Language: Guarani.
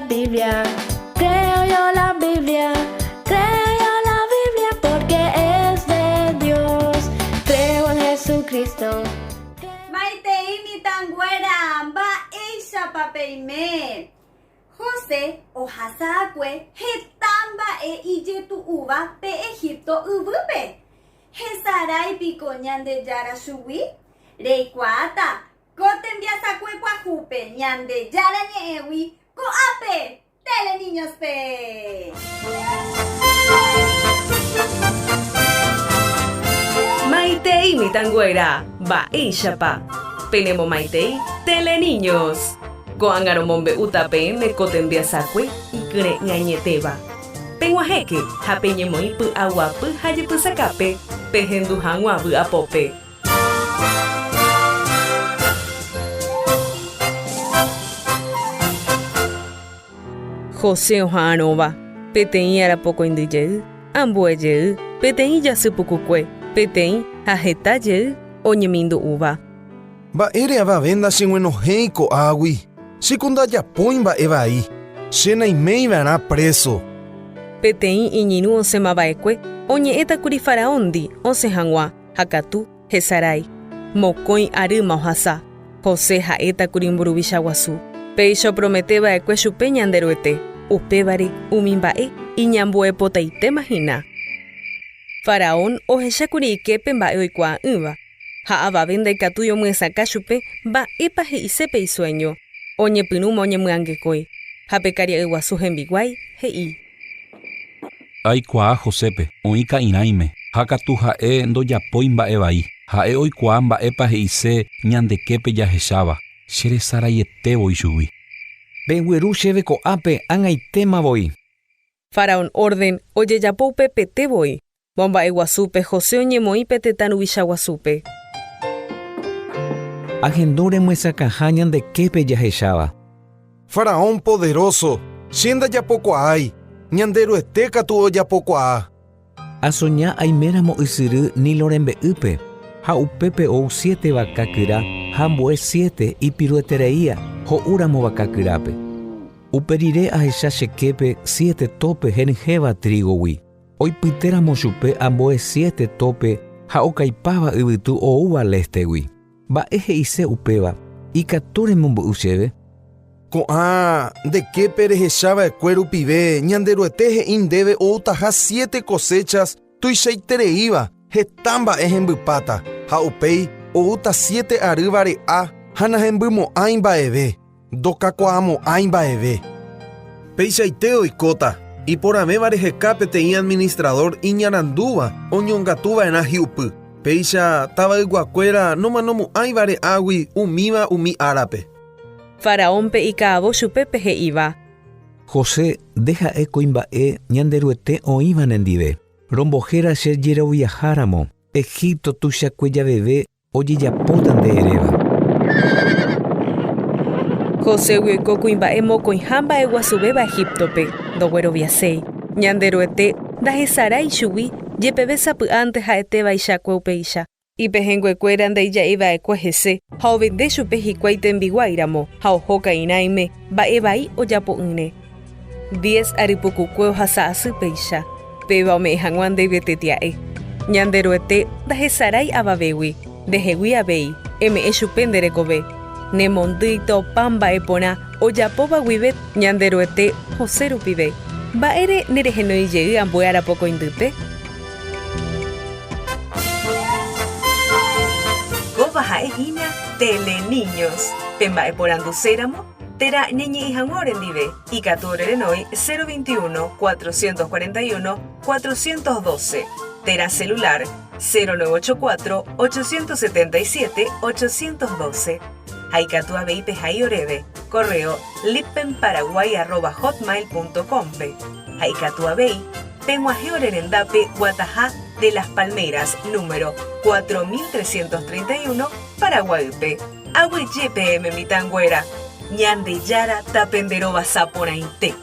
Biblia, creo yo la Biblia, creo yo la Biblia porque es de Dios, creo en Jesucristo. Maitei mitãnguéra, mba'éichapa peime? José ohasa'akue heta mba'e ijetu'úva pe Egipto yvýpe. Hesarái piko Ñandejára chugui? Reikuaáta ko tembiasakue pyahúpe Ñandejára Ñe'ẽgui ko'ápe Teleniños-pe! Maitei mitãnguéra, mba'éichapa? Penemomaitei Teleniños! Ko'ág̃a romombe'úta peẽme ko tembiasakue ikyre'ỹ añetéva. Peg̃uahẽke ha peñemoĩ py'aguapy ha jepysakápe pehendu hag̃ua vy'apópe. José oha'arõva, peteĩ arapokõindy jey, ambue jey, peteĩ jasy pukukue, peteĩ ha heta jey oñemindu'úva. Mba'ére avave ndacheguenohẽi ko'águi, chéko ndajapói mba'e vai, che naiméi va'erã préso. Peteĩ iñirũ osẽmava'ekue oñe'ẽtakuri Faraóndi osẽ hag̃ua, ha katu hesarái. Mokõi arýma ohasa, José ha'étakuri mburuvicha guasu. Péicha oprometeva'ekue chupe Ñanderuete, upévare umi mba'e iñambuepotaitéma hína. Faraón ohechákuri iképe mba'e oikuaa'ỹva. Ha avave ndaikatúi omyesakã chupe mba'épa he'ise pe isuéño. Oñepyrũma oñemyangekói. Ha pe karia'y guasu hembiguái he'i. Aikuaa Josépe, oĩ ka'irãime, ha katu ha'e ndojapói mba'e vai. Ha'e oikuaa mba'épa he'ise ñande képe jahecháva, che resaraiete voi chugui. Pegueru chéve ko'ápe ág̃aitéma voi. Faraón órden ojejapo upepete voi. Momba'eguasúpe José oñemoĩ pe tetã ruvicha guasúpe. Ahendu remyesakãha ñande képe jahecháva. Faraón poderóso, che ndajapokuaái, Ñanderuete katu ojapokuaa. Asoña aiméramo ysyry Nilo rembe'ýpe, ha upépe ou siete vaka kyra ha ambue siete ipiruetereía ho'úramo vaka kyrápe. Upe rire ahecha che képe siete tópe henyhẽva trígogui, oipytéramo chupe ambue siete tópe ha okaipáva yvytu oúva léstegui. Mba'e he'ise upéva, ikatu remombe'u chéve? Ko'ã nde képe rehecha va'ekue rupive Ñanderuete he'i ndéve outaha siete cosechas tuichaitereíva heta mba'e hembypáta, ha upéi oúta siete ary vare'a ha nahembymo'ãi mba'eve, ndokakuaamo'ãi mba'eve. Peichaite oikóta, iporãvéva reheka peteĩ administrador iñarandúva oñongatuva'erã hi'upy, péicha tavayguakuéra nomanomo'ãi vare'águi umíva umi árape. Faraónpe ika'avo chupe pe he'íva. José, nde ha'e kuimba'e Ñanderuete oĩva nendive. Rombohéra che jeroviaha ramo, Egipto tuichakue javeve ojejapóta nde eréva. Joségui oiko kuimba'e mokõiha mba'eguasuvéva Egíptope, ndogueroviaséi. Ñanderuete ndahesarái chugui, jepeve sapy'ánte ha'etévaichakue upéicha. Ipehẽnguekuéra ndaija'eiva'ekue hese ha ovende chupe hikuái tembiguái ramo ha oho ka'irãime mba'e vai ojapo'ỹre. Diez ary pukukue ohasa asy péicha, péva ome'ẽ hag̃ua ndéve tetia'e. Ñanderuete ndahesarái avavégui, ndehegui avei, eme'ẽ chupe nde rekove. Nemondýita opa mba'e porã ojapóva guive Ñanderuete José rupive. Mba'ére nerehenói jey ambue arapokõindýpe? Kóva ha'e hína Teleniños. Pe mba'eporanduséramo térã ñañe'ẽ hag̃ua orendive, ikatu orerenói 021 441 412 térã celular 0984 877 812. Ha ikatu avei pehai oréve correo lippenparaguay@hotmail.com-pe. Ha ikatu avei peg̃uahẽ ore rendápe Guataha de las Palmeras número 4331 Paraguaýpe. Aguyje peẽme mitãnguéra! Ñandejára tapenderovasa porãite!